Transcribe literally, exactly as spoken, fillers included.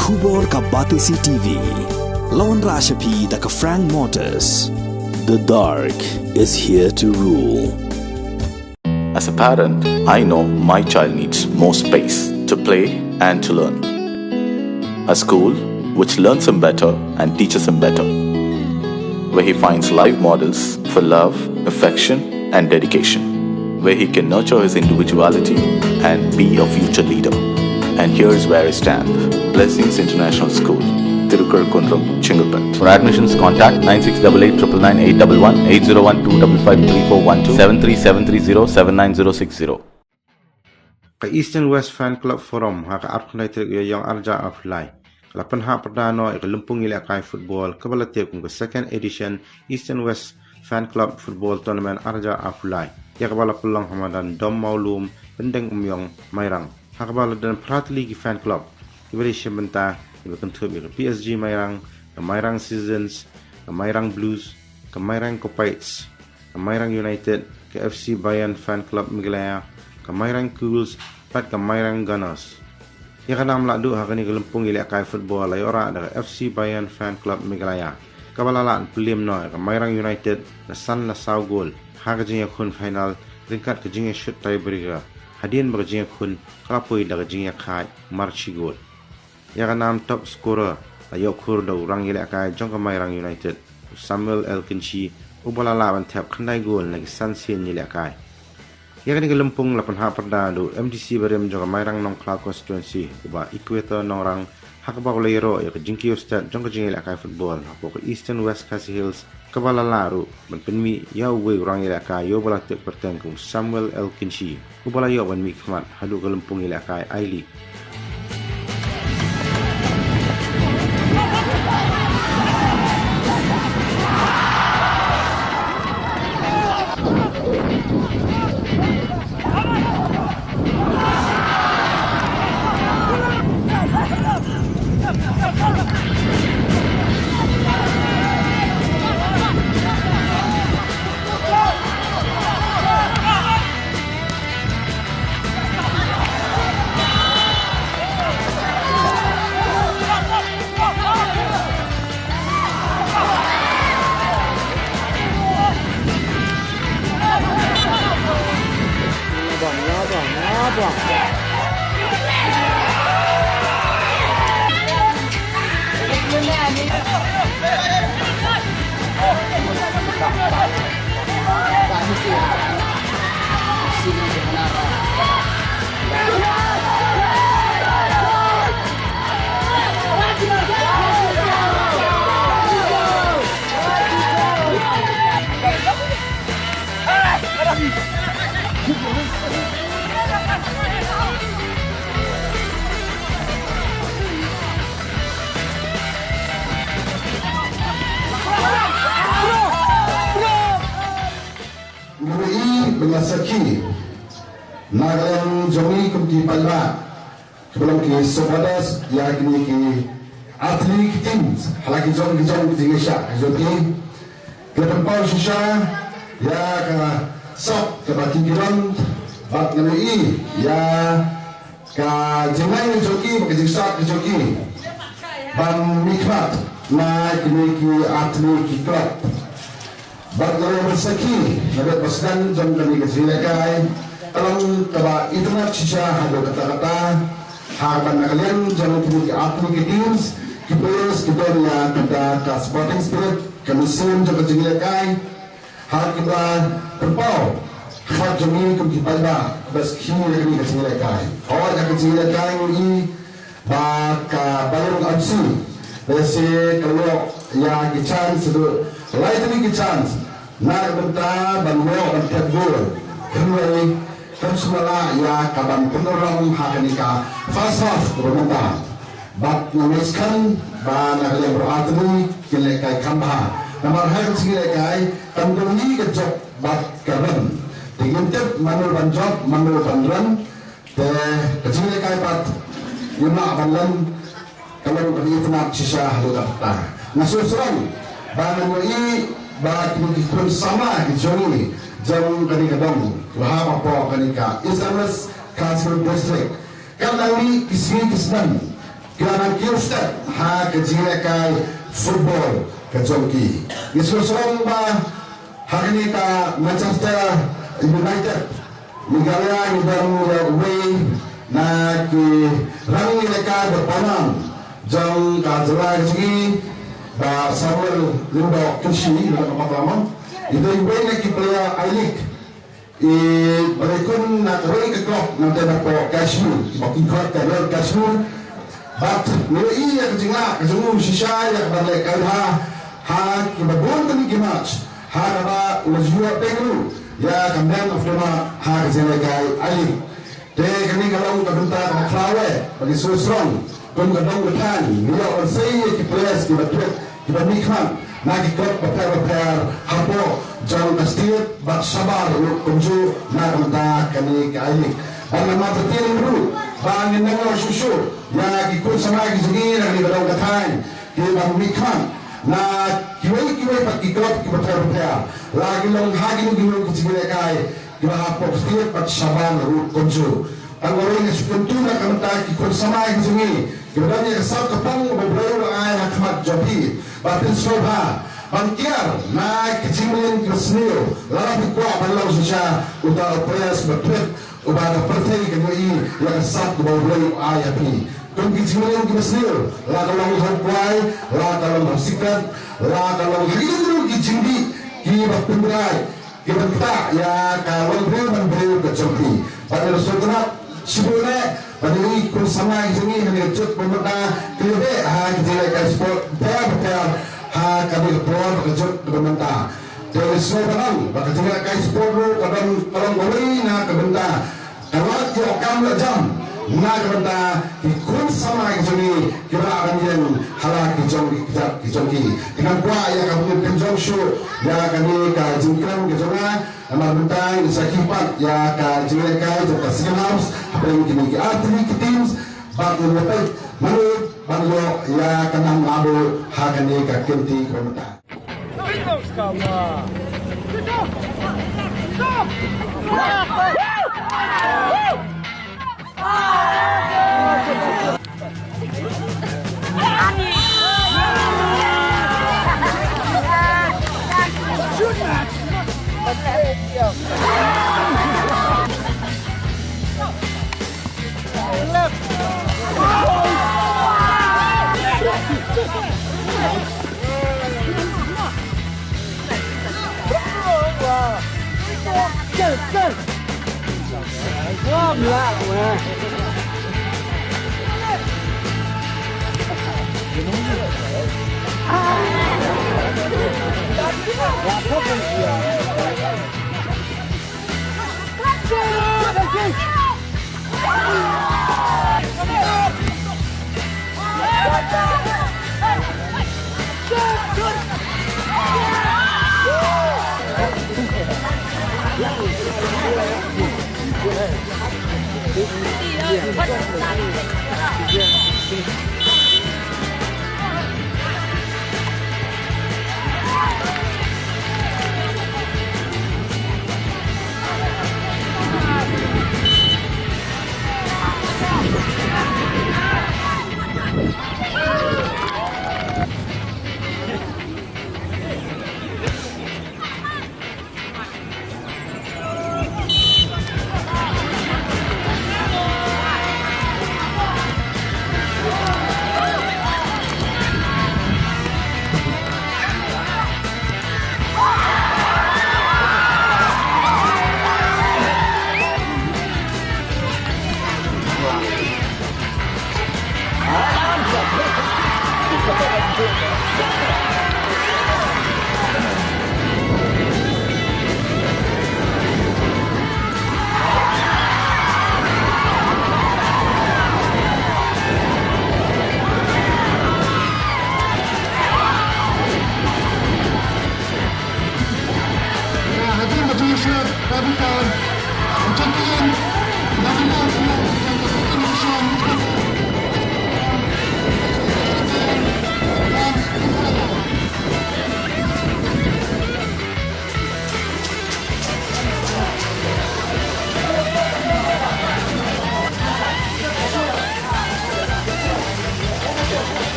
Khubor ka Batesi T V. Lawan Rashapi da ka Frank Motors. The dark is here to rule. As a parent, I know my child needs more space to play and to learn. A school which learns him better and teaches him better, where he finds live models for love, affection, and dedication, where he can nurture his individuality and be a future leader. And here's where I stand. Blessings International School, Tirukar Kundrum, Chengalpet. For admissions, contact nine six double eight triple nine eight double one, eight zero one two double five three four one two, seven three seven three zero seven nine zero six zero. Ka Eastern West Fan Club Forum ha ka arphew khyndai tarik Ïaïong arhajar arphew lai ka la pynhap pyrda noh ïa ka lympung ïalehkai football kaba la tip kum ka second edition Eastern West Fan Club Football Tournament arhajar arphew lai, ïa kaba la pynlong ha madan Dom Mawlum, Pyndengumiong, Mairang, ha kaba la don phra tylli ki fan club kiba dei sha bynta kiba kynthup ïa ka P S G Mairang, ka Mairang Citizens, ka Mairang Blues, ka Mairang Kopaits, ka Mairang United, ka F C Bayern Fan Club Meghalaya, ka Mairang Cools bad ka Mairang Gunners. Ïa ka nam lahduh ha kane ka lympung ïalehkai football la ïoh rah da ka F C Bayern Fan Club Meghalaya, kaba la lah pynliem noh ïa ka Mairang United da san la saw gol ha ka jingïakhun final ryngkat ka jingïashut tiebreaker, hadien ba ka jingïakhun ka la poi da ka jingïakhaid mar shi gol. Ïa ka nam top scorer la ïoh khur da u rang ïalehkai jong ka Mairang United, u Samuel L Kynshi, uba la lah ban thep khyndai gol na ki san sien ïalehkai. Ïa kane ka lympung la pynhap pyrda da u M D C barim jong ka Mairang Nongkhlaw constituency, u Bah Equator Nongrang, ha kaba u la ïaroh ïa ka jingkiew stet jong ka jingïalehkai football hapoh ka Eastern West Khasi Hills, kaba la lah ruh ban pynmih ïa uwei u rang ïalehkai ïa uba la tip kyrteng kum u Samuel L Kynshi, uba la ïoh ban mihkhmat haduh ka lympung ïalehkai I-League. Ngi ïohi ba ngi sakhi na ka liang jong ngi kum ki paidbah, kiba long ki supporters ïa kine ki artylli ki teams ha la ki jong ki jong ki jingïasyllok jong ki. Ki la pynpaw shisha ïa ka sap kaba ki ki don, bad ngi ïohi ïa ka jingnang jong ki bad ka jingsap jong ki ban mihkhmat na kine ki artylli ki club. Bad ngi la ïa sakhi na bynta ba sdang jong kane ka jingïalehkai ka long kaba itynnad shisha haduh katta katta, ha kaba na ka liang jong kine ki artylli ki teams, ki players ki don ïa kata ka sporting spirit, ka mynsiem jong ka jingïalehkai, ha kaba pynpaw khmat jong ngi kum ki paidbah ba sakhi ïa kane ka jingïalehkai. Hooid, ha ka jingïalehkai ngi ïohi ba ka Bayern F C lehse ka ïoh ïa ki chance haduh lai tylli ki chance na ka bynta ban ïoh ban thep gol. Hynrei kam shym la lah ïa ka ban pynurlong ha kane ka first half kaba mynta. Bad nga ngeit skhem ba na ka liang baroh artylli kin lehkai kham bha. Namar ha ka jingïalehkai kam don hi ka jop bad ka rem. Te ngim tip mano ban jop mano ban rem. Te ka jingïalehkai pat ngim lah ban len, ka long kaba itynnad shisha haduh katta. Nga sngewsarong ba ngan ïohi ba kine ki khun samla ki jong ngi jong kane ka dong, ba hap hapoh kane ka Eastern West Khasi Hills District, kat nang mih ki sngi ki snem, Ki la nang kiew stet ha ka jingïalehkai football ka jong ki. Ngi sngewsarong ba ha kane ka Manchester United, Meghalaya, ngi don ïa uwei na ki rangïalehkai ba pawnam jong ka jylla ka jong ngi, Bah Samuel Lyngdoh Kynshi, na ka Matlam. Ïa uwei na ki player I-League. I ba la ïakhun na kawei ka club nangta napoh Kashmir, ba ki khot ka Royal Kashmir. Bad ngi ïohi ïa ka jinglah ka jong u shisha ïa kaba leh ka ha, ha kiba bun kane ki match, ha kaba u la ju ïoh pynrung ïa ka man of the match ha ka jingïalehkai I-League. Te kane ka long ka bynta kaba khraw eh, ba ngi sngewsarong kum ka dong ka thaiñ, ngi ïoh ban sei ïa ki players kiba twit, kiba mihkhmat na ki club bapher bapher hapoh jong ka state bad shabar ruh kumjuh na ka bynta kane ka I-League. Bad namar ba ïa ruh ba ngin nang ïoh shuh shuh ïa ki khun samla ki jong ngi na kane ka dong ka thaiñ, kiba mihkhmat na kiwei kiwei pat ki club kiba bapher bapher, la ki long ha kino kino ki jingïalehkai kiba hapoh state bad shabar ruh kumjuh. Tang kawei nga shu kyntu na ka bynta ki khun samla ki jong ngi kiba don ïa ka sap ka pang ba U Blei u la ai ha khmat jong phi, ba phin sngewbha ban kiar na ki jingmlien kiba sniew, lada phi kwah ban long shisha uta u players ba twit uba ka pyrthei kan ïohi ïa ka sap kaba U Blei u ai ha phi. Kum ki jingmlien kiba sniew, la ka long ha u kwai, la ka long ha u sikret, la ka long ha kino kino ki jingdih kiba pynbeit, kiban ktah ïa ka longbriew manbriew ka jong phi. Bad ngi la sngewtynnat shibun eh ba ngi i khun samla ki jong ngi ha kane ka juk ba mynta ki la beh ha ki jingïalehkai sport bapher bapher ha kane ka por bad ka juk ba mynta. Te ngi sngew ba nang ba ka jingïalehkai sport ruh ka don, ka long kawei na ka bynta ka lad ïoh kam lad jam na ka bynta ki khun samla ki jong ngi kiba lah ban ïeng ha la ki jong ki kjat ki jong ki. Te ngan kwah ïa ka ban pynjong shuh ïa kane ka jingkren ka jong nga. Namar mynta ngin sa kiew pat ïa ka jingïalehkai jong ka second half hapdeng kine ki artylli ki teams bad ngin ïa peit mano ban ïoh ïa ka nam naduh ha kane ka kynti kaba mynta.